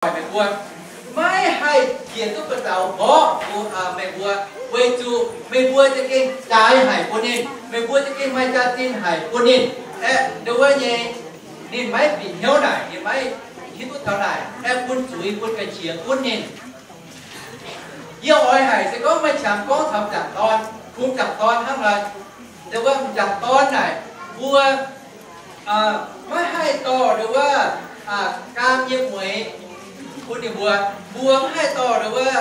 doic meih mbuo, maiv haih njiec duqv ba'zaux mborqv bun meih mbuo, weic zuqc meih mbuo za'gengh jaaix haic bun ninh, meih mbuo za'gengh maaih jaax-zinh haic bun ninh. Aeqv, ndongc wuov nyei, ninh maiv bieqc hnyouv naaic, ninh maiv hiuv duqv taux naaic, aeqv, bun zuiz bun ga'qiex gunv ninh. Yie oix haic se gorngv maaih qangx gorngv taux m'jangc dorn, kungx m'jangc dorn hnangv nor, ndongc wuov m'jangc dorn naaic, mbuo maiv haih dorh ndongc wuov gaam nyei mueix bun ninh mbuo, mbuo maiv haih dorh ndongc wuov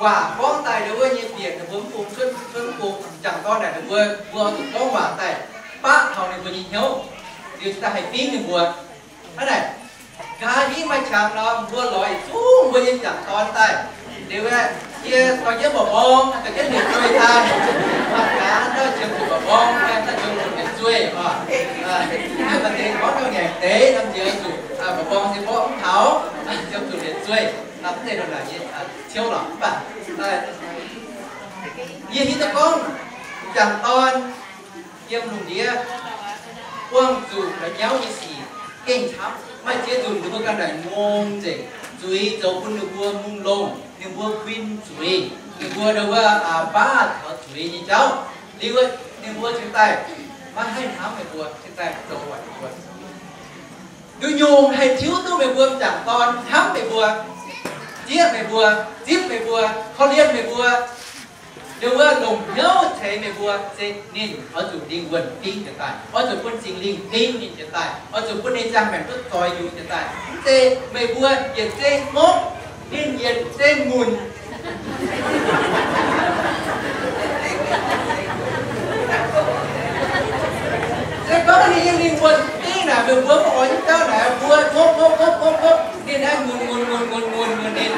waac gorngv daaih ndongc wuov nyei bieqc ninh mbuo mv bung cuotv, cuotv mv bung. M'jangc dorn naaic ninh mbuo, mbuo oix zuqc gorngv waac daaih baqv taux ninh mbuo nyei hnyouv, liuz daaih haih fingx ninh mbuo. Hnangv naaic, nqa'haav hingv maaih qangx nor, mbuo lorz yietc zungv mbuo nyei m'jangc dorn daaih. Liuz aeqv, yie dorh jienv mba'mbong, dorh jienv liepc zueih daaih. Gaax dauh ziouc zuqc mba'mbong, dauh ziouc zuqc liepc zueih oc. Maaih deix gorngv dauh ngaengc deix, norm nziex zuqc mba'mbong se mborqv mv taux, ziouc zuqc liepc zueih. Mv zeiz ndongc naaic nyei ciouv lorqc, mv baac yie hiuv duqv gorngv m'jangc dorn yiem lungh ndiev buangh zuqc la'nyauv nyei sic gengh camv. Maaih ziex nzunc ninh mbuo ganh naaic ngongh nzengc, zuiz zoux bun ninh mbuo mungh longh, ninh mbuo huin zuiz, ninh mbuo ndongc wuov baav taux zuiz nyei jauv. Liuz ninh mbuo cingx daaih maiv haih hnamv meih mbuo, cingx daaih zoux waaic mbuo. Nduqc nyungc haih tiuv duqv meih mbuo m'jangc dorn hnamv meih mbuo, zieqv meih mbuo, zipv meih mbuo, korv-lienh meih mbuo, ndongc wuov longc hnyouv ceix meih mbuo, se ninh oix zuqc lingh wuonh fingx jiez daaih, oix zuqc bun Singx Lingh fingx ninh jiez daaih, oix zuqc bun ninh ziangh maengc duqv zoix yungz jiez daaih. Mv zeiz meih mbuo yietc zengv ngopv, ninh yietc zengv ngunc. Se gorngv ninh nyei lingh wuonh fingx naaic, meih mbuo mv oix nyei jauv naaic, mbuo ngopv ngopv ngopv ngopv ngopv, ninh aengx ngunc ngunc ngunc ngunc ngunc ngunc ninh.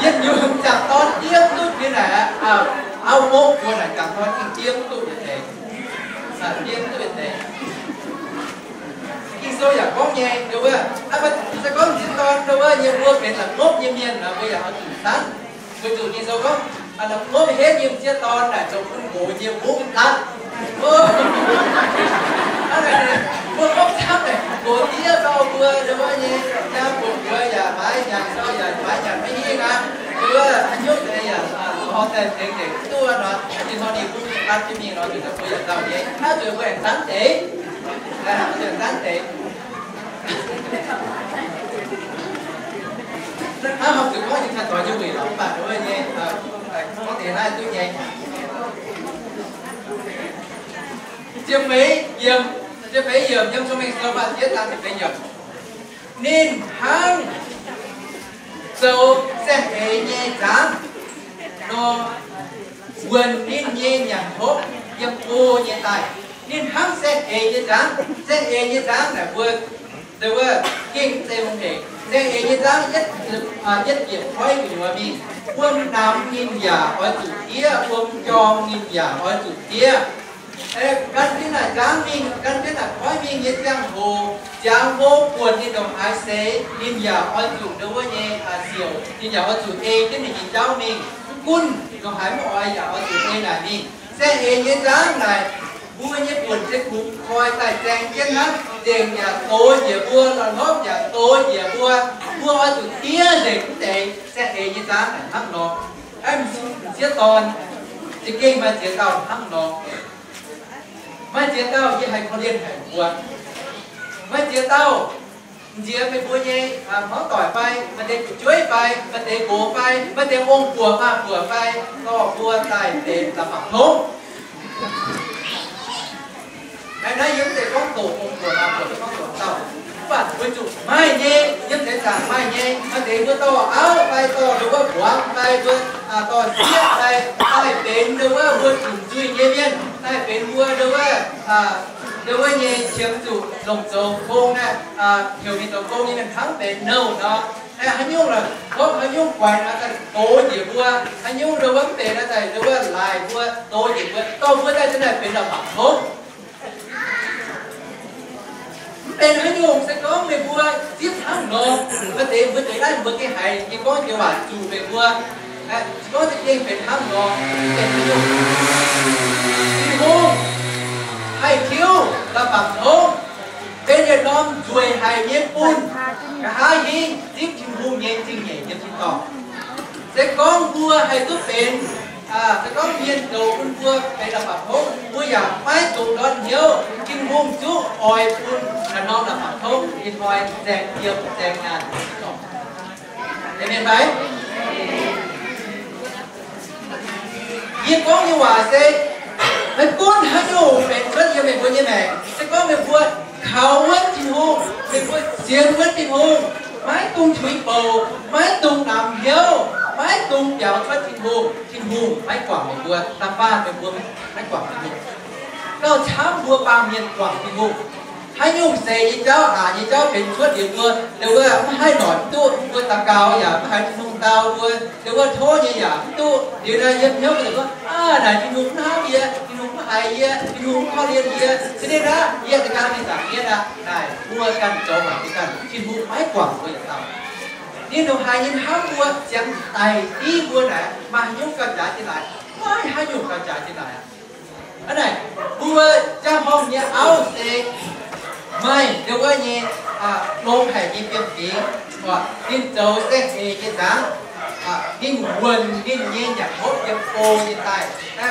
Yietc nyungc m'jangc dorn diev duqv ninh naaic, auv ngopv mbuo naaic, m'jangc dorn gengh diev duqv yietc deix, diev duqv yietc deix. Ging-Sou yaac gorngv nyei, ndongc wuov, se gorngv m'sieqv dorn ndongc wuov nyei mbuo benx la'ngopv nyei mienh nor, mbuo yaac oix zuqc zanv. Weic zuqc Ging-Sou gorngv, la'ngopv henv nyei m'sieqv dorn naaic zoux bun nqox nyei mbuov mv zatv. Mbuo ngopv camv naaic, nqox diev dorh mbuo ndongc wuov nyei, jaa buonc mbuo yaac maaiz nyanc, dorh yaac maaiz nyanc maiv hingh aqv. Ndongc wuov haaix nyungc deix yaac lorz daaih tengx nzengc mv duqv nor, ninh hnoi ninh mbuo zatv jienv mingh nor, zuqc mbuo yaac nzauh nyei. Naaiv zuqc mbuo aengx zanv deix, mbuo aengx zanv deix. Hnangv horpc zuqc gorngv nyei, taux doix nyei weic lorqc, mv baac ndongc wuov nyei, gorngv deix naaiv duqv nyei. Ziepc feix yiemc, ziepc feix yiemc, yiem Cong-Mengh Sou faah ziex zaang ziepc feix yiemc. Ninh hnangv zoux saeng-eix nyei nzangv nor, wuonc ninh nyei nyanc hopv yiem go nyei daaih. Ninh hnangv saeng-eix nyei nzangv. Saeng-eix nyei nzangv naaic mbuo, wuov, gengh mv zeiz hungh hec. Saeng-eix nyei nzangv yietv, yietv bieqc koiv gu'nyuoz mingh. Wuom namx ninh yaac oix zuqc diev, wuom jorng ninh yaac oix zuqc diev. Gan jienv naaic nzangv mingh, gan jienv naaic koiv mingh nyei ziangh hoc, ziangx hlo buonc ninh ndongc haaix seix, ninh yaac oix zuqc ndongc wuov nyei siouc, ninh yaac oix zuqc ei jienv ninh nyei jauv mingh. Mv gunv ndongc haaix mv oix yaac oix zuqc ei naaic mingh. Saeng-eix nyei nzangv naaic, mbuo nyei buonc se kungx koi daaih zaeng jienv hnangv, nzengc yaac dox njiec mbuo, la'hlopv yaac dox njiec mbuo. Mbuo oix zuqc diev nzengc mv deix. Saeng-eix nyei nzangv naaic hnangv nor. Aeqv, m'sieqv dorn za'gengh maaih ziex dauh hnangv nor. Maaih ziex dauh yie haih korv-lienh haic mbuo. Maaih ziex dauh, m'nziex meih mbuo nyei hmuangv doic fai, maaih deix fu'jueiv fai, maaih deix nqox fai, maaih deix ong-buoc maa-buoc fai, dorh mbuo daaih benx la'bapc tongv. Naaiv yie mv zeiz gorngv doqc ong-buoc maa-buoc, gorngv doqc dauh. Mv baac weic zuqc maaih nyei, yiem deix zaangc maaih nyei, maaih deix mbuo dorh auv fai dorh ndau wuov muangx fai mbuo dorh sieqv fai, daaih benx ndau wuov mbuo zuqc nzuih nyei mienh, daaih benx mbuo ndau wuov, ndau wuov nyei qiemx zuqc longc zoux gong aeqv, heuc mingh zoux gong nyei mienh hnangv benx nouh nor. Haaix nyungc lorqc, gorngv haaix nyungc guaix nor daaih dox njiec mbuo, haaix nyungc ndau wuov mv benx nor daaih ndau wuov laaix mbuo, dox njiec mbuo, dorh mbuo daaih zenx daaih benx la'bapc tongv. Mv benx haaix nyungc, se gorngv meih mbuo zipv hnangv nor, maaih deix mbuo deix naaiv mbuo gengh haiz nyei gorngv joux waac zuqc meih mbuo, se gorngv za'gengh benx hnangv nor, mv benx haaix nyungc. Tin-Hungh haih tiuv la'bapc tongv. haic nyei bun nqa'haav hingv zipv Tin-Hungh nyei zingh nyeic yiem tin-dorngh. Se gorngv mbuo haih duqv benx, se gorngv mienh zoux bun mbuo benx la'fapc tongv, mbuo yaac maiv dungx ndortv hnyouv Tin-Hungh zungv oix bun naaiv norm la'fapc tongv ih hnoi zaeng yiem zaeng nyaanh. Aamen fai? Yie gorngv nyei waac se, maiv gunv haaix nyungc benx cuotv yiem meih mbuo nyei maengc, se gorngv meih mbuo kaux wuonv Tin-Hungh, meih mbuo sienx wuonv Tin-Hungh, maiv dungx tuix bouc, maiv dungx namx hnyouv, maiv dungx biaux cuotv Tin-Hungh, Tin-Hungh maiv guangc meih mbuo, da'faanh meih mbuo maiv guangc Tin-Hungh. Gauh camv mbuo baamh mienh guangc Tin-Hungh. Haaix nyungc seix nyei jauv, aqc nyei jauv benx cuotv liuz mbuo, liuz wuov mv haih noic mv duqv, mbuo daux gaux yaac mv haiz Tin-Hungh dau mbuo, liuz wuov tov nyei yaac mv duqv. Liuz naaiv yiem hnyouv mbuo gorngv, aav, naaic Tin-Hungh mv hnamv yie, Tin-Hungh mv haiz yie, Tin-Hungh mv korv-lienh yie, se deix aqv, yie da'ganh mingh zaangc mienv aqv. Naaic mbuo ganh zoux haic, mbuo ganh, Tin-Hungh maiv guangc mbuo yietc dauh. Ninh ndongc haaix nyei hnamv mbuo, ziangx daic div mbuo naaic, maaih haaix nyungc gauh jaaix jienv laaix? Maiv haaix nyungc gauh jaaix jienv laaix. Hnangv naaic, mbuo ziangh horngh nyei auv se maaih ndau wuov nyei, longx haic nyei fiem-fingx, ninh zoux saeng-eix nyei nzangv, ninh wuonc ninh nyei nyanc hopv yiem go nyei daaih.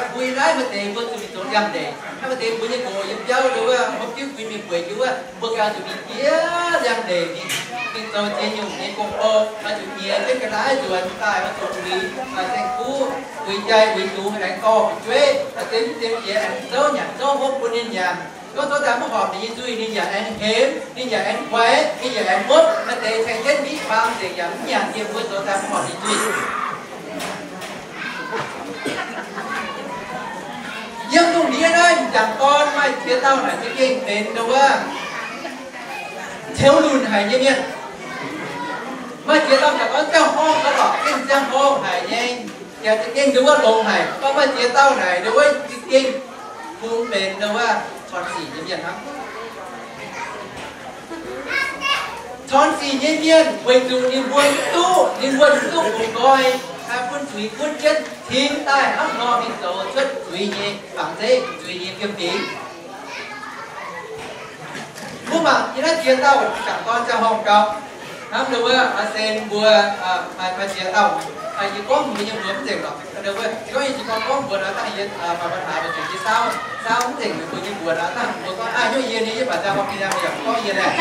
Mbuo yiem naaiv maaih deix mbuo zuqc mingh zoux liangx-ndeic, maaih deix mbuo nyei nqox yiem biauv ndau wuov hopv diuv guin mingh bueix jienv wuov, mbuo ganh zuqc mingh jiex liangx-ndeic mingh, mingh zoux ziex nyungc nyei gong-bou, oix zuqc nyiex jienv ga'naaiv nzuonx daaih, oix zuqc uix saeng-kuv, uix jai uix nzungx, aengx dorh fu'jueiv, ziem ziem jiex aengx zouv nyanc zouv hopv bun ninh nyanc. Gorngv zoux daaih mv horpc ninh nyei nzuih, ninh yaac aengx hemx, ninh yaac aengx kuaix, ninh yaac aengx mopv. Maaih deix tengx jienv miv faam nzengc yaac mv nyanc, yie mbuo zoux daaih mv horpc ninh nzuih. Yiem lungh ndiev naaiv m'jangc dorn maaih ziex dauh naaic za'gengh benx ndau wuov ceux lunc haic nyei mienh. Maaih ziex dauh m'jangc dorn ziangh horngh gauh lorqc, gengh ziangh horngh haic nyei, yaac za'gengh ndau wuov longx haic. Gorngv maaih ziex dauh naaic ndau wuov za'gengh kungx benx ndau wuov corn sic nyei mienh hnangv. Corn sic nyei mienh weic zuqc ninh mbuo mv duqv, ninh mbuo mv duqv bungx nqoi, bun zuiz gunv jienv cingx daaih hnangv nor mingh zoux cuotv zuiz nyei fangx zeiv, zuiz nyei fiem-fingx. Mbuo mangc yiem naaiv ziex dauh m'jangc dorn ziangh horngh gauh hnamv ndau wuov, sen mbuo maaih ziex dauh, yie gorngv mbuo nyei mbuox mv nzengc lorqc. Ndau wuov se gorngv yie jiez gorn gorngv mbuox nor, dangh yie maaih ปัญหา mbuo zuqc jiez saauv, saauv mv nzengc mbuo nyei mbuox nor, dangh mbuo gorngv, aav, hnyouv yie nyei, yie baac ziangh horngh ga'naaiv yaac gorngv yie naaic,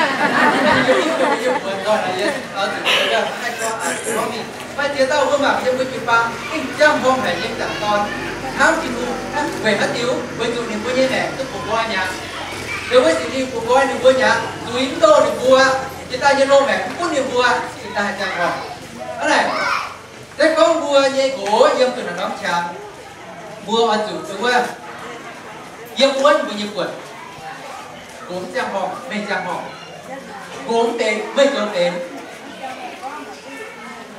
yie mbuox nor, yie oix zuqc haih gorngv, gorngv mingh. Maaih ziex dauh mbuo mangc yiem mbuo jiu-baang gengh ziangh horngh haic nyei m'jangc dorn, hnamv Tin-Hungh hnangv weic haaix diuc? Weic zuqc ninh mbuo nyei maengc duqv bungx nqoi mi'aqv. Liuz wuov sic ninh bungx nqoi ninh mbuo mi'aqv, zuiz mv loz ninh mbuo, jiex daaih nyei loz-maengc mv gunv ninh mbuo, jiex daaih ziangh horngh. Hnangv naaic, se gorngv mbuo nyei nqox yiem zuqc naaic norm qangx, mbuo oix zuqc ndau wuov yiem wuonv mbuo nyei buonc. Nqox mv ziangh horngh, meih ziangh horngh. Nqox mv benx, meih zoux benx.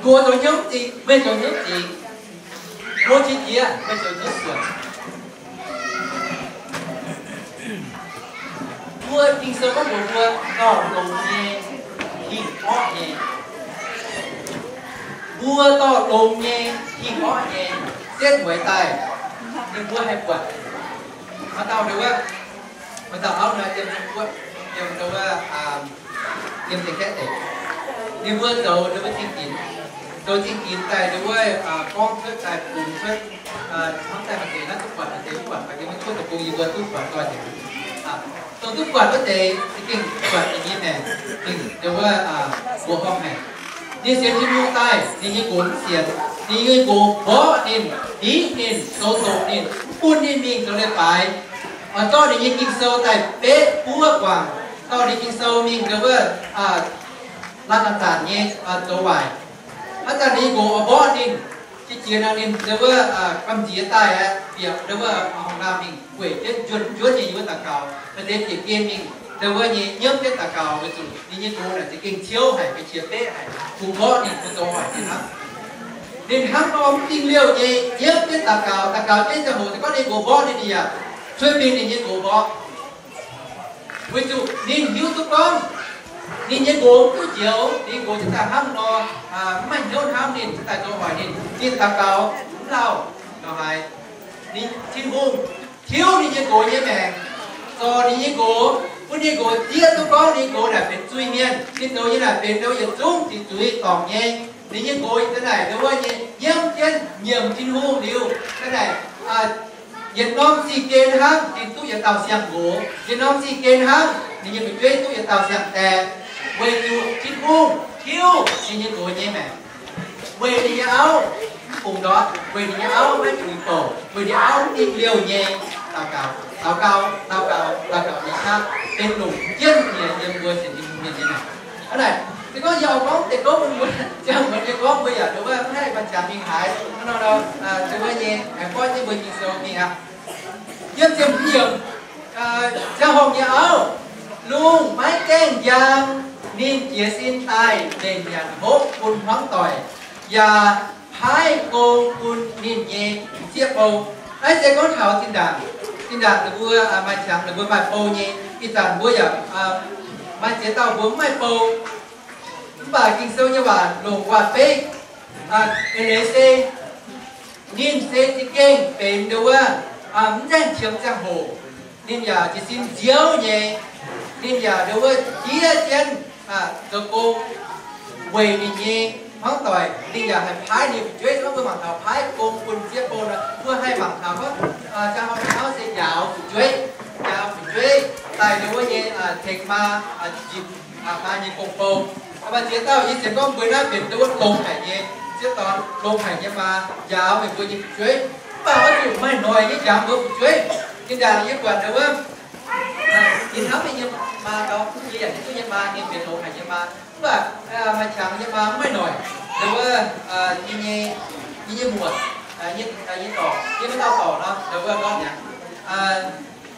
Nqox zoux hnyouv zingx, meih zoux hnyouv zingx. Nqox qiex jiez, meih zoux hnyouv suonc. Mbuo Ging-Sou gorngv mbuox mbuo dorh longx nyei hingh orqv nyei. Mbuo dorh longx nyei hingh orqv nyei, setv mueiz daaih, ninh mbuo haih buatc. Maaih dauh ndau wuov, maaih dauh auv nor yiem Zong-Guoqv, yiem ndau wuov, yiem Zingh Kaeqv deic. Ninh mbuo zoux ndau wuov zingh ginx, zoux zingh ginx daaih ndau wuov, gorngv cuotv daaih bungx cuotv, hnangv daaih maaih deix naaiv duqv buatc, maaih deix mv buatc, maaih deix maiv cuotv deic-bung, yie mbuo duqv buatc doic deix. Dongh duqv buatc wuov deix za'gengh buatc ninh nyei maengc, ninh ndau wuov mbuoqc horngh maengc. Ninh sienx Tin-Hungh daaih, ninh nyei nqox mv sienx. Ninh nyei nqox mborqv ninh, div ninh, zoux doqc ninh, mv bun ninh mingh zoux leiz-baaix. Oix zorqv ninh nyei Ging-Sou daaih betv buov guangc, dorh ninh Ging-Sou mingh ndau wuov laanh zanc nyei zoux waaic. Haaix zanc ninh nyei nqox oix mborqv ninh, qiex jiez nor ninh ndau wuov gamh nziex daaih aqv, bieqc ndau wuov horngh naamh mingh gueic jienv njuonv njuonv nyei yiem wuov daux gaux. Maaih deix bieqc gen mingh ndau wuov nyei nyiemv jienv daux gaux weic zuqc ninh nyei nqox naaic za'gengh ciouv haic, ga'qiex beqv haic, bungx mborqv ninh, bungx zoux hoic ninh hnangv. Ninh hnangv nor mv dingh liouh nyei nyiemv jienv daux gaux, daux gaux jienv ziangh hoc, se gorngv ninh nqox mborqv ninh, ninh yaac cuotv mingh ninh nyei nqox mborqv. Weic zuqc ninh hiuv duqv gorngv ninh nyei nqox mv duqv njoux, ninh nqox cingx daaih hnamv nor, mv maaih hnyouv hnamv ninh, cingx daaih zoux hoic ninh, ninh daux gaux mv lauh. Nor haaix, ninh, Tin-Hungh tiuv ninh nyei nqox nyei maengc, zorc ninh nyei nqox, Bun ninh nqox zieqv duqv gorngv ninh nqox naaic benx zuiz-mienh, ninh zoux nyei naaic benx ndo yietc zungv ziqc zuiz dorngc nyei. Ninh nyei nqox da'naaic ndo wuov nyei nyiemv jienv nyiemc Tin-Hungh liuz, da'naaic yietc norm zingh gen hnangv ninh duqv yietc dauh siang-nqox, yietc norm zingh gen hnangv ninh nyei fu'jueiv duqv yietc dauh siang-daeqc, weic zuqc Tin-Hungh tiuv ninh nyei nqox nyei maengc, weic ninh nyei auv, bungx ndortv weic ninh nyei auv maiv zuqc bouc, weic ninh auv mingh liouh nyei daux gaux, daux gaux, daux gaux, daux gaux nyei qaqv benx longc jienv nyei yiem mbuo sienx Tin-Hungh mienh nyei maengc. Hnangv naaic, se gorngv yie oix gorngv deix gouv bun mbuo ziangh hoc nyei gorngv, mbuo yaac ndo wuov mv haih baac ziangx mingh haaix, hnangv nor nor, se wuov nyei aengx buatc jienv mbuo Ging-Sou mingh aqv. Yiem ziepc hmz yiemc, ziangh hoc nyei auv, lungh maiv gaengh njang, ninh jiez sin daaih mbenc nyanc hopv bun hmuangv doic, yaac paaiv gong bun ninh nyei m'sieqv bou. Naaiv se gorngv taux zinh ndaangc, zinh ndaangc ninh mbuo maaih qangx ninh mbuo maaih bou nyei. Ih zanc mbuo yaac maaih ziex dauh mbuo mv maaih bou. Mv baac Ging-Sou nyei waac longc waac-beiv eix leiz se ninh se za'gengh benx ndo wuov mv nzaengh qiemx ziangh hoc, ninh yaac jiez sin nziouv nyei, ninh yaac ndo wuov jiex jienv zoux gong weic ninh nyei hmuangv doic. Ninh yaac haih paaiv ninh fu'jueiv. Gorngv mbuo mangc taux paaiv gong bun m'sieqv bou nor, mbuo haih mangc taux gorngv ziangh hoc nyei auv se njaaux fu'jueiv, njaaux fu'jueiv daaih ndo wuov nyei tengx maa, njiec maa nyei gong-bou. Maaih ziex dauh yie sienx gorngv mbuo naaiv benx ndo wuov longx haic nyei, ziex dauh longx haic nyei maa njaaux meih mbuo nyei fu'jueiv. Mv baac oix zuqc maaih noic nyei njaaux mbuo fu'jueiv. Zinh ndaangc yie buatc ndo wuov, yie hnamv yie nyei maa gau, yie yaac hiuv duqv yie maa ninh benx longx haic nyei maa. Mv baac maaih qangx nyei maa mv maaih noic. Ndo wuov, yie nyei, yie nyei muoc, yie nyei dorc, yie maiv dauh dorc nor, ndo wuov gorngv mi'aqv.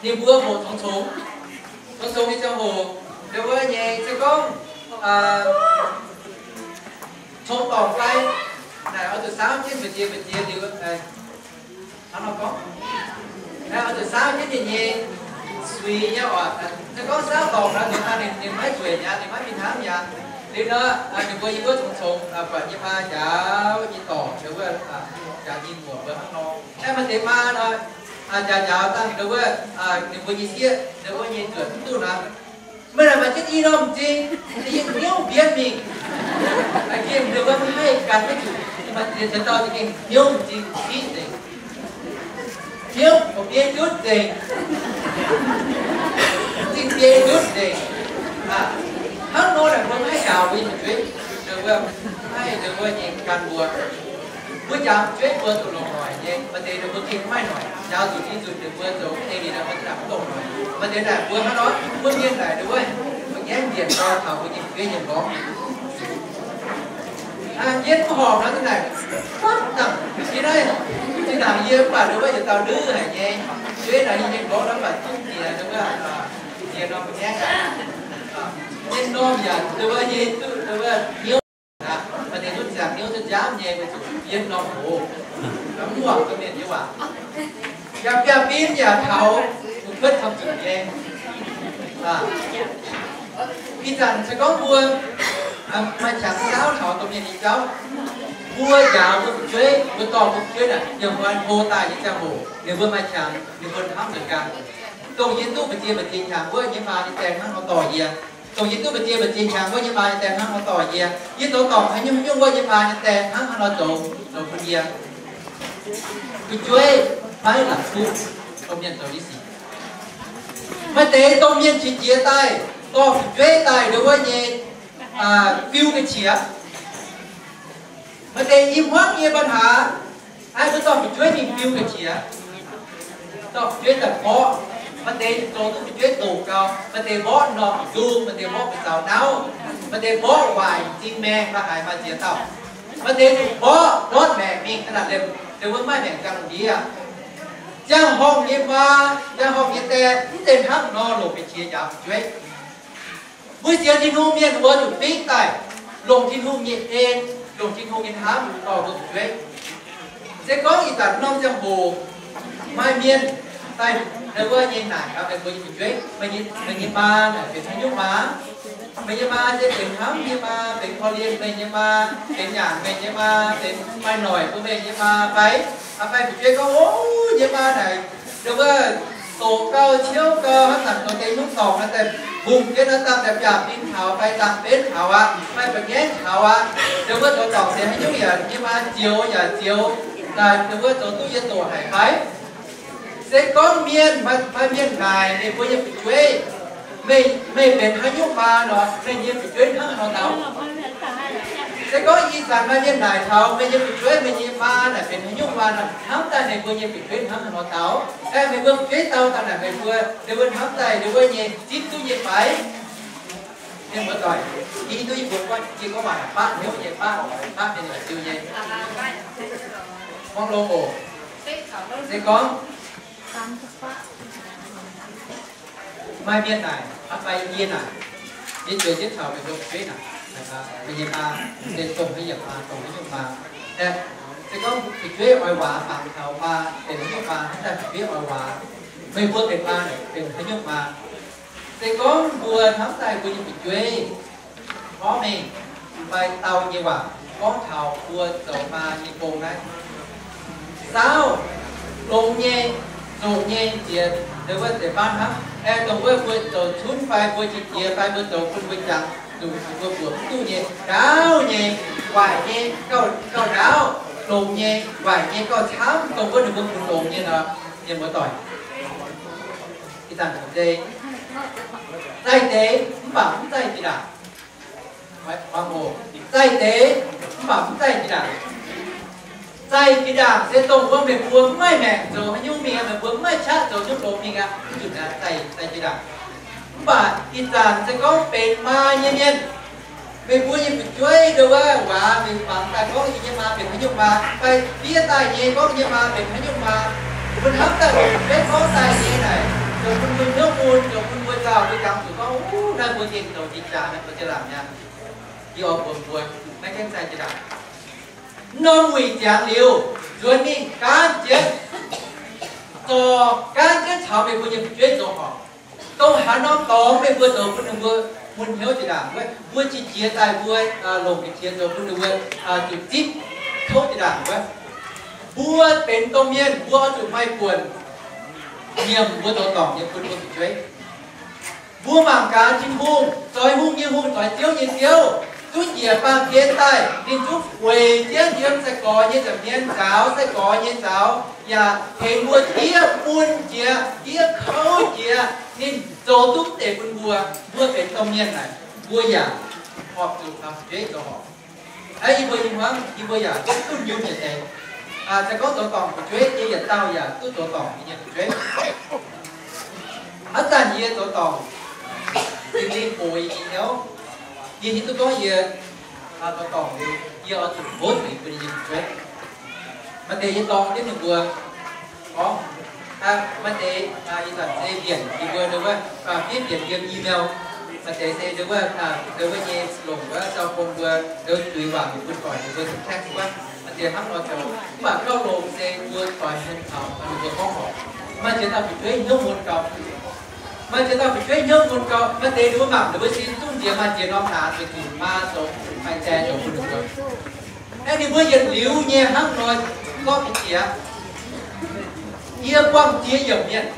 Ninh mbuo hoqc congx-congx, congx-congx nyei ziangh hoc, ndo wuov nyei se gorngv congx dorngc fai, naaic oix zuqc saauv jienv mbu'ziex mbu'ziex liuz, hnangv nor gorngv, oix zuqc saauv jienv ninh nyei suiz nyei oc. Se gorngv saauv dorngc nor, ninh, ninh maiv nzueic mi'aqv, ninh maiv fih hnangv mi'aqv. Liuz nor, ninh mbuo yie wuov congx-congx buatc yie maa njaaux yie dorc, ndo wuov, njaaux yie muoc mbuo hnangv nor. Aeqv, maaih deix maa nor, njaaux njaaux dangh ndo wuov, ninh mbuo nyei sieqv ndo wuov nyei nzuonx mv duqv nor, meih naaic maaih jienv i norm m'zing, za'gengh hnyouv mbienv mingh. Za'gengh ndo wuov maiv haih gan maiv zuqc, maaih deix dauh za'gengh hnyouv m'zing siqv nzengc, hnyouv biei ndutv nzengc, m'zing biei ndutv nzengc. Hnangv nor naaic mbuo maiv haih njaaux mbuo nyei fu'jueiv, ndo wuov maiv haih ndo wuov nyei gan mbuo. Mbuo njaaux fu'jueiv mbuo zuqc longc noic nyei. Maaih deix ninh mbuo gengh maiv noic, njaaux zuqc nyei zuqc ninh mbuo zoux deix liuz mbuo za'gengh mv longc noic. Maaih deix naaic mbuo hnangv nor, mbuo mienh naaic ndo wuov, mbuo ngaengv mbienc gau taux mbuo nyei fu'jueiv nyei gorngv. Yie mv horpc nor, zinh naaic, zinh naaic, zinh naaic yie mv baac ndo wuov yietc dauh ndutv haic nyei, fu'jueiv naaic yie nyei gorngv nor mv baac zungv jiex ndo wuov, jiex norm ngaengv aqv. Yie norm yaac ndo wuov yie duqv ndo wuov hnyouv aqv. Maaih deix duqv ziangx hnyouv duqv nziaamv nyei, weic zuqc yie norm hoz, mv muangx domh mienh nyei waac. Yaac biaav-binv yaac taux mbuo kuotv camv zuqc nyei. Ih zanc se gorngv mbuo maaih qangx saauv taux domh mienh nyei jauv, mbuo njaaux mbuo fu'jueiv, mbuo dorh mbuo fu'jueiv naaic yiem mbuo hlo daaih nyei ziangh hoc, ninh mbuo maaih qangx, ninh mbuo hnamv nzunc ganh. Dongh yie duqv mbu'ziex mbu'ziex qangx wuov, yie maa nyei die hnangv nor dorh yie. Dongh yie duqv mbu'ziex mbu'ziex qangx wuov, yie maa nyei die hnangv nor dorh yie. Yie zoux dorngc haaix nyungc nyungc wuov, yie maa nyei die hnangv haaix nor zoux, zoux bun yie. Fu'jueiv maiv lamh kuv domh mienh zoux nyei sic. Maaih deix domh mienh qiex jiez daaih, dorh fu'jueiv daaih ndo wuov nyei fiu ga'qiex. Maaih deix i hmuangv nyei ปัญหา, aengx mbuo dorh fu'jueiv mingh fiu ga'qiex, dorh fu'jueiv daaih mborqv. Maaih deix zoux duqv fu'jueiv doqc gau, maaih deix mborqv norm m'zung, maaih deix mborqv buoz-zaux nauv, maaih deix mborqv waaic m'zing maengh, maaih haic maaih ziex dauh. Maaih deix zuqc mborqv ndortv maengc mingh, ga'naaiv liemh deix wuov maaih maengc ziangh lungh ndiev. Ziangh horngh nyei maa, ziangh horngh nyei die, mv zeiz hnangv nor longc ga'qiex njaaux fu'jueiv. Mbuo sienx Tin-Hungh mienh oix zuqc bingv daaih longc Tin-Hungh nyei en, longc Tin-Hungh nyei hnamv dorh mbuo fu'jueiv. Se gorngv ih zanc norm ziangh hoc maaih mienh daaih ndo wuov nyei naaic gaax meih mbuo nyei fu'jueiv, meih nyei maa naaic benx haaix nyungc maa? Meih nyei maa se benx hnamv nyei maa, benx korv-lienh meih nyei maa, benx nyanc meih nyei maa, benx maaih noic bun meih nyei maa fai? Fai fu'jueiv gorngv, O, yie maa naaic ndo wuov Doqc gauh ciouv gauh hnangv zanc zoux deix nyungc dorngc naaiv daaih, hungh jienv naaiv dangh daaih biaac-bin taux fai dangh benv taux aqv, fai ba'ngaengv taux aqv. Dongh wuov zoux dorngc se haaix nyungc yaac nyei maa zioux yaac zioux daaih, dongh wuov zoux duqv yie doqc haic fai? Se gorngv mienh, maaih mienh naaic meih mbuo nyei fu'jueiv, meih, meih benx haaix nyungc maa nor, meih nyei fu'jueiv hnangv haaix nor daux? Se gorngv ih zanc maaih mienh naaic taux meih nyei fu'jueiv, meih nyei maa naaic benx haaix nyungc maa nor, hnamv daaih meih mbuo nyei fu'jueiv hnangv haaix nor daux? Aeqv, meih mbuo fu'jueiv dau daaih naaic meih mbuo, meih mbuo hnamv daaih ninh wuov nyei zipv duqv nyei fai? Mienh muoz-doic, yie duqv yie mbuo gorngv, yie gorngv waac baqv hnyouv nyei, baqv, baqv mienh ziux nyei. Gorngv longx oc. Se gorngv maaih mienh naaic, fai yie naaic, yie zueiz jienv caux meih mbuo fu'jueiv naaic, meih nyei maa, se dongh haaix yiem maa, dongh haaix nyungc maa. Aeqv, se gorngv fu'jueiv oix waac mangc taux maa benx haaix nyungc maa, hnamv daaih fu'jueiv oix waac, meih mbuo benx maa naaic benx haaix nyungc maa. Se gorngv mbuo hnamv daaih mbuo nyei fu'jueiv gorngv mingh fai dau nyei waac gorngv taux mbuo zoux maa nyei gong naaiv, saauv longx nyei, zoqc nyei nziex, dongh wuov zeiz baav hnangv. Aeqv, dongh wuov mbuo zoux cunv fai mbuo qiex jiez fai mbuo zoux bun mbuo jangx zuqc mbuo mbuoqc mv duqv nyei, ndaauv nyei, waaic nyei gauh, gauh ndaauv, longx nyei, waaic nyei gauh camv, dongh wuov ninh mbuo funx longx nyei nor, mienh muoz-doic, ih zanc se zaih deix mv baac mv zaih jiex ndaangc. Zaih deix mv baac mv zaih jiex ndaangc. Zaih jiex ndaangc se dongh wuov meih mbuo mv maaih maengc zoux haaix nyungc mingh aqv, meih mbuo mv maaih qaqv zoux nyungc longx mingh aqv, mv zunc aqv, zaih, zaih jiex ndaangc. Mv baac ih zanc se gorngv benx maa nyei mienh, meih mbuo nyei fu'jueiv ndongc wuov waac mingh mangc daaih gorngv yie nyei maa benx haaix nyungc maa, fai fiev daaih nyei gorngv yie nyei maa benx haaix nyungc maa, mbuo hnamv daaih mbuo fu'jueiv gorngv daaih nyei naaic, zoux bun mbuo hnyouv mun, zoux bun mbuo nzauh, mbuo jangx zuqc gorngv, Uv, naaiv mbuo gengh zoux jiex jaax, naaiv mbuo jiex laangc mi'aqv. Yie oix mbuox mbuo, maiv gaengh zaih jiex ndaangc. Mv norm wuic ziangx liuz, nzuonx mingh gaanv jienv, zorc gaanv jienv caux meih mbuo nyei fu'jueiv zoux horpc. Dongh haaix norm dorngx meih mbuo zoux bun ninh mbuo mun hnyouv jiex ndaangc wuov, mbuo qiex jiez daaih mbuo longc ga'qiex zoux bun ninh mbuo zuqc zipv kouv jiex ndaangc wuov, mbuo benx domh mienh mbuo oix zuqc maaih buonc nyiemc mbuo zoux dorngc nyei bun mbuo fu'jueiv. Mbuo mangc gaax Tin-Hungh, zoux hungh nyei Hungh, zoux ziouv nyei Ziouv, zungv njiec baamh gen daaih, ninh zungv weic jienv yiem sai-gorx nyei nza'hmien nzaaux sai-gorx nyei nzaaux, yaac tengx mbuo diev mun jiex, diev kouv jiex, ninh zoux duqv deix bun mbuo. Mbuo benx domh mienh naaic, mbuo yaac horpc zuqc caux fu'jueiv zoux horpc. Aa, yie mbuo nyei hmuangv, yie mbuo yaac duqv dunh yunh nyei deix. Aa, se gorngv zoux dorngc fu'jueiv, yie yietc dauh yaac duqv zoux dorngc yie nyei fu'jueiv. Hnangv zanc yie zoux dorngc, yie mingh gox yie nyei hnyouv, yie hiuv duqv gorngv yie zoux dorngc liuz, yie oix zuqc hopv mingh bun yie nyei fu'jueiv. Maaih deix yie dorng jienv ninh mbuo gorngv, maaih deix ih zanc se mbienc yie mbuo ndau wuov, fiev mbienc yiem email. Maaih deix se ndau wuov, ndau wuov nyei longc wuov cell phone mbuo ndau zuiz waac mingh bun doic ninh mbuo text wuov. Maaih deix hnangv nor zoux, mv baac gauh longx se mbuo doix hen taux ninh mbuo gorngv horc. Maaih ziex dauh fu'jueiv hnyouv mun gau. Maaih ziex dauh fu'jueiv hnyouv mun gau, maaih deix ninh mbuo mangc ninh mbuo sin zungv nziex maaih ziex norm hnangv, zuqc zuqc maa zoux, maaih zaeng zoux bun ninh mbuo. Aeqv, ninh mbuo yietc liuz nyei hnangv nor zorqv jiex. Yie buangh ziex yiemc mienh.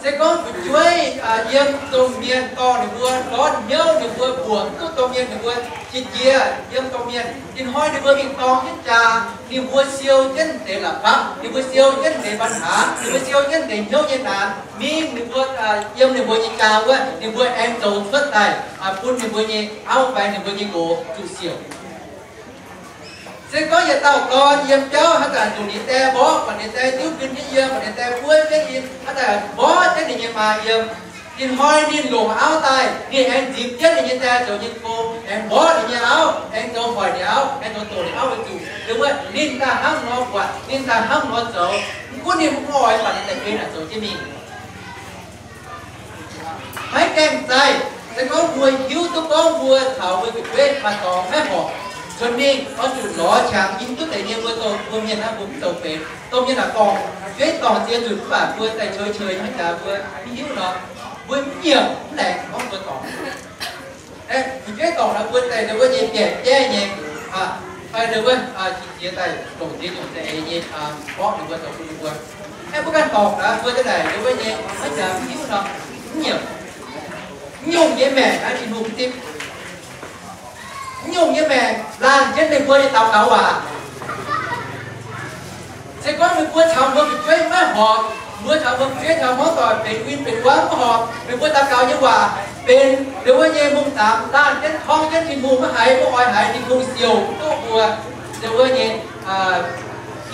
Se gorngv fu'jueiv yiem domh mienh dorh ninh mbuo ndortv hnyouv, ninh mbuo mbuoqc duqv domh mienh, ninh mbuo qiex jiez yiem domh mienh. Ih hnoi ninh mbuo mingh dorng jienv jaa, ninh mbuo siou jienv deix la'fapv, ninh mbuo siou jienv deix ปัญหา, ninh mbuo siou jienv deix hnyouv nyei naanc mingh ninh mbuo yiem ninh mbuo nyei jaa wuov, ninh mbuo aengx zoux cuotv daaih bun ninh mbuo nyei auv fai ninh mbuo nyei nqox zuqc siouc. Se gorngv yietc dauh dorn yiem biauv haaix zanc zuqc ninh die mborqv, buatc ninh die diuv gin jienv yiem, buatc ninh die buov jienv yiem, haaix zanc mborqv jienv ninh nyei maa yiem. Ih hnoi ninh longc auv daaih, ninh aengx nzipc jienv ninh nyei die zoux nyei gong, aengx mborqv ninh nyei auv, aengx zoux hoic ninh auv, aengx zoux doqc ninh auv weic zuqc ninh wuov ninh daaih hnangv nor buatc, ninh daaih hnangv nor zoux. Mv gunv ninh mv oix buatc ninh daaih benx naaic zoux jienv mingh. Maiv gaengh zaih. Se gorngv mbuo hiuv duqv gorngv mbuo caux mbuo fu'jueiv maaih dorngx maiv horpc, cuotv mingh oix zuqc lorz qangx yiem duqv deix nyei mbuo zoux mbuo mienh naaiv mbuo mv zoux benx. Domh mienh aah, dorngc fu'jueiv dorngc ziex nzunc mv baac mbuo daaih qeu qeu hnangv jaax mbuo mv hiuv nor, mbuo mv nyiemc mv laengz gorngv mbuo dorngc. Aeqv, fu'jueiv dorngc nor mbuo daaih ndau wuov nyei biaic jaiv nyei, fai ndau wuov qiex jiez daaih longc ziex nyungc za'eix nyei mborqv ninh mbuo zoux bun ninh mbuo. Aeqv, mbuo ganh dorngc naaic, mbuo daaih naaic, ninh mbuo nyei, maiv zeiz mv hiuv nor, mv nyiemc. Mv nyungc nyei maengc naaiv Tin-Hungh mv zipv. Mv nyungc nyei maengc laanh jienv ninh mbuo nyei daux gaux waac. Se gorngv meih mbuo caux mbuo fu'jueiv maiv horpc, mbuo caux mbuo fu'jueiv taux hmuangv doic benx win benx wuov mv horpc, meih mbuo daux gaux nyei waac benx deix wuov nyei mungh zaamx laanh jienv torngv jienv Tin-Hungh maiv haiz, maiv oix haiz Tin-Hungh siouc duqv mbuo deix wuov nyei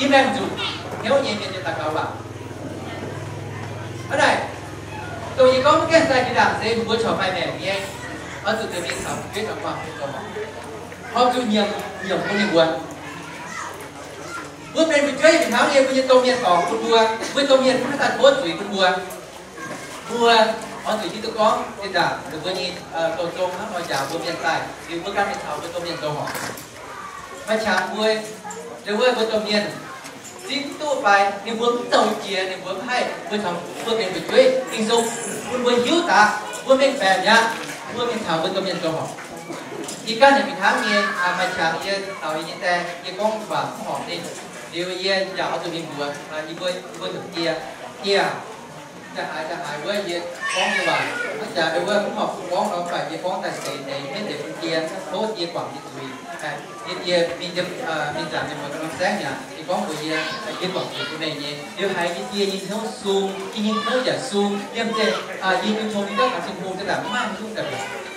i maengh nzunc hnyouv nyei mienh nyei daux gaux waac. Hnangv naaic, dongh yie gorngv maiv gaengh daaih jiex ndaangc se mbuo corc maaih maengc nyei, oix zuqc deix mingh caux fu'jueiv taux hmuangx doic zoux horpc, horpc zuqc nyiemc, nyiemc bun ninh mbuo. Mbuo benx fu'jueiv fih hnangv nyei, mbuo nyei domh mienh dorngc bun mbuo, mbuo domh mienh maiv daaih tov zuiz bun mbuo. Mbuo oix zuqc hiuv duqv gorngv zinh ndaangc ninh mbuo nyei zoux zong hnangv nor njaaux mbuo mienh daaih, liuz mbuo ganh mingh caux mbuo domh mienh zoux horpc. Maaih qangx mbuo, deix wuov mbuo domh mienh zipv duqv fai ninh mbuo mv zoux jiex, ninh mbuo mv haih, mbuo caux mbuo benx fu'jueiv, Ging-Sou bun mbuo hiuv daaih, mbuo mengh baeqc mi'aqv, mbuo mingh caux mbuo domh mienh zoux horpc. Yie ganh yaac fih hnangv nyei, maaih qangx yie caux yie nyei die, yie gorngv waac mv horpc ninh, liuz yie yaac oix zuqc mingh mbuox yie mbuo, yie mbuo nyungc die, Die aac, da'haaix da'haaix wuov yie gorngv nyei waac, mv jaax deix wuov mv horpc bun gorngv nor, mv baac yie gorngv daaih seix deix, maiv deix bun die, tov die guangc yie zuiz. Yie die mingh, mingh zanc yie muoz ga'norm saengv mi'aqv, yie gorngv mbuox yie, yie guangc zuiz bun meih nyei. Liuz haiz yie die nyei hnyouv sung, yie nyei hnyouv yaac sung, yiem deix, yie nyei tong nyei gauh caux Tin-Hungh za'gengh maiv maaih hnyouv daaih.